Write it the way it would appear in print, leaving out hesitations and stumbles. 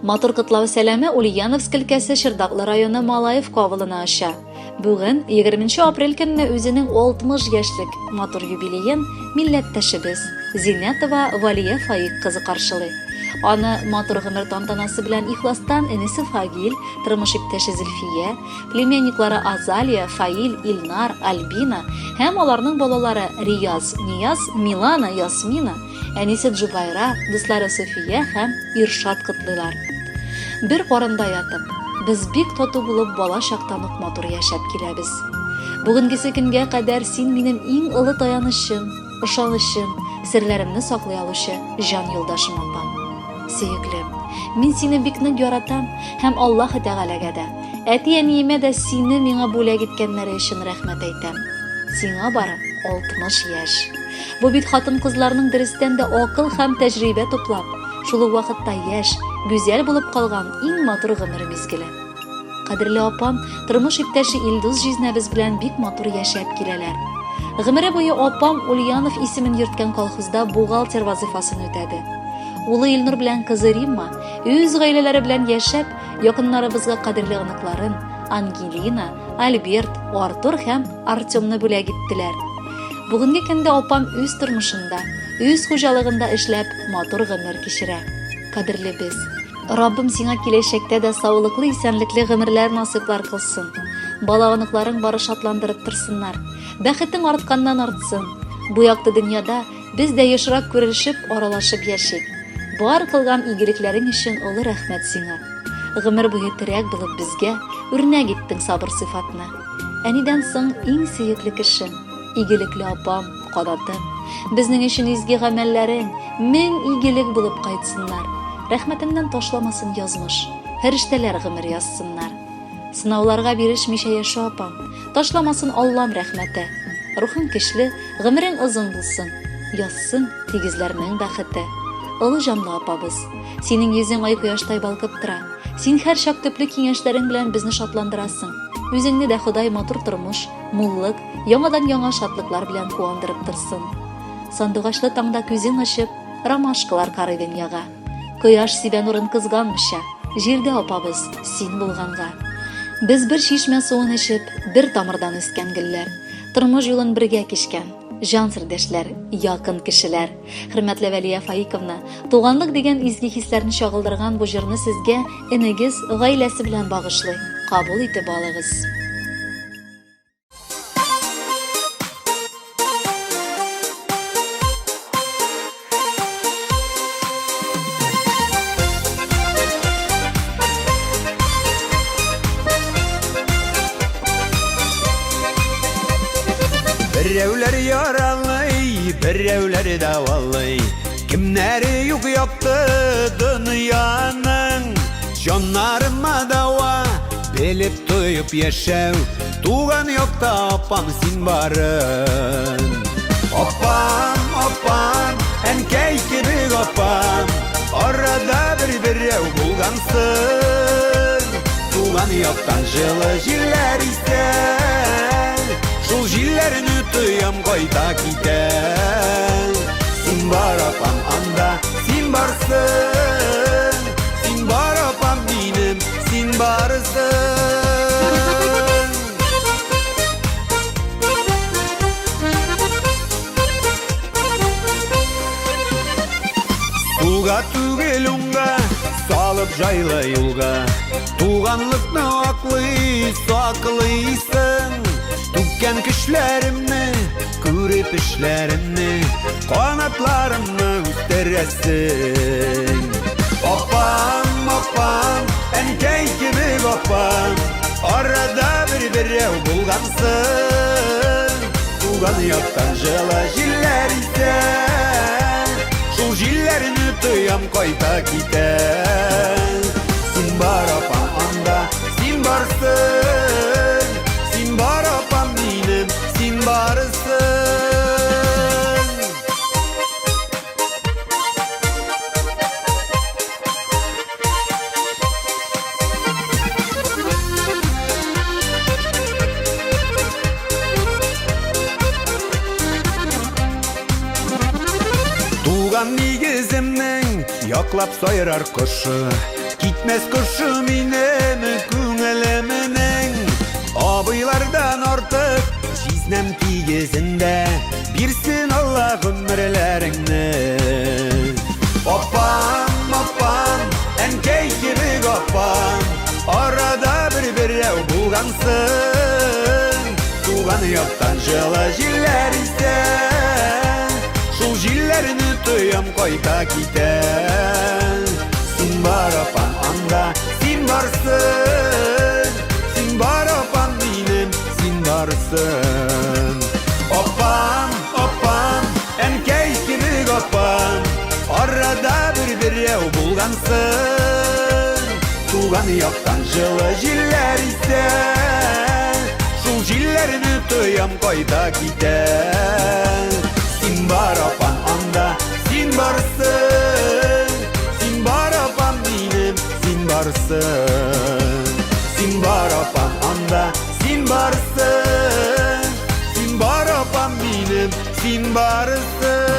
Матур котлау сәламе Ульяновск өлкәсе Чердаклы районы Малаевка авылына оча. Бүген, 20 апрель көнне үзенең 60 яшьлек матур юбилеен милләттәшебез Зиннәтова Валия Фаик кызы каршылый. Аны матур гомер тантанасы белән ихластан энесе Фагил, тормыш иптәше Зөлфия, племянниклары Азалия, Фаил, Илнар, Альбина һәм аларның балалары Рияз, Нияз, Милана, Ясмина, Әнисе Джубайра, дуслары София һәм Иршат котлыйлар. Бер карында ятып, без бик тату булып бала чактан ук матур яшәп киләбез. Бүгенгесе көнгә кадәр син минем иң олы таянычым, ышанычым, серләремне саклый алучы җан юлдашым апам. Сөеклем, мин сине бик нык яратам һәм Аллаһы Тәгаләгә дә, әти-әниемә дә сине миңа бүләк иткәннәре өчен рәхмәт әйтәм. Сиңа бары 60 яшь. Бу бит хатын-кызларның дөрестән дә акыл һәм тәҗрибә туплап, шул ук вакытта яшь, гүзәл булып калган иң матур гомер мизгеле. Кадерле апам, тормыш иптәше Илдус җизнәбез белән бик матур яшәп киләләр. Гомере буе апам Ульянов исемен йөрткән колхозда бухгалтер вазыйфасын үтәде. Улы Илнур белән кызы Римма үз гаиләләре белән яшәп, якыннарыбызга кадерле оныкларын Ангелина, Альберт, Артур һәм Артемны бүләк иттеләр. Бүгенге көндә апам үз тормышында, үз хуҗалыгында эшләп, матур гомер кичерә. Кадерлебез, Раббым сиңа киләчәктә дә саулыклы, исәнлекле гомерләр насыйплар кылсын. Бала-оныкларың бары шатландырып торсыннар. Бәхетең артканнан артсын. Бу якты дөньяда без дә ешрак күрешеп, аралашып яшик. Бар кылган игелекләрең өчен олы рәхмәт сиңа. Гомер буе терәк булып безгә үрнәк иттең сабыр сыйфатны. Әнидән соң иң сөекле кешем, игелекле апам, канатым. Безнең өчен изге гамәлләрең мең игелек булып кайтсыннар. Рәхмәтеңнән ташламасын язмыш, фәрештәләр гомер язсыннар. Сынауларга бирешмичә яшә, апам, ташламасын Аллам рәхмәте. Рухың көчле, гомерең озын булсын, язсын тигезләрнең бәхете. Олы җанлы апабыз, синең йөзең ай кояштай балкып тора. Син һәрчак төпле киңәшләрең белән безне шатландырасың. Үзеңне дә Ходай матур тормыш, муллык, яңадан-яңа шатлыклар белән куандырып торсын. Сандугачлы таңда күзен ачып, ромашкалар карый дөньяга. Кояш сибә нурын кызганмыйча, җирдә апабыз, син булганга. Без бер чишмә суын эчеп, бер тамырдан үскән гөлләр. Тормыш юлын бергә кичкән, җан сердәшләр, якын кешеләр. Хөрмәтле Вәлия Фаиковна, туганлык дигән изге хисләрне чагылдырган бу җырны сезгә энегез гаиләсе белән багышлый. Кабул итеп алыгыз. Берәүләр яралый, берәүләр дәвалый. Кемнәре юк якты дөньяның. Җаннарыма дәва, белеп тоеп яшәү. Туган якта апам син барын. Апам, апам, әнкәй кебек апам. Арада бер берәү булгансың. Туган яктан җылы җилләр исә. Шул җилләрне тоям кайта китә. Син бар апам анда, син барсың. Син бар апам минем, син барсың. Сулга түгел уңга, салып җайлы юлга. Туганлыкны аклый, саклыйсың. Түккән көчләремне, күреп эшләремне, канатларымны үстерәсең. Апам, апам, әнкәй кебек апам, арада бер берәү булгансың. Туган яктан җылы җилләр исә, шул җилләрне тоям кайта китә. Син бар апам анда, син барсың, син бар апам минем, син барсың. Туган нигеземнең яклап сайрар кошы. Китмәс кошы минем күңелемнең. Абыйлардан артык җизнәм тигезендә. Бирсен Алла гомерләреңне. Апам, апам, әнкәй кебек апам, арада бер берәү булгансың. Туган яктан җылы җилләр исә, шул җилләрне тоям кайта китә. Син бар, апам, анда, син барсың. Син бар, апам минем, син барсың. Апам, апам, әнкәй кебек апам, арада бер берәү булгансың. Туган яктан җылы җилләр исә, шул җилләрне тоям кайта китә. Син бар, апам, анда, син барсың. Син бар, апам минем, син барсың. Син бар, апам, анда, син барсың. Син бар, апам минем, син барсың.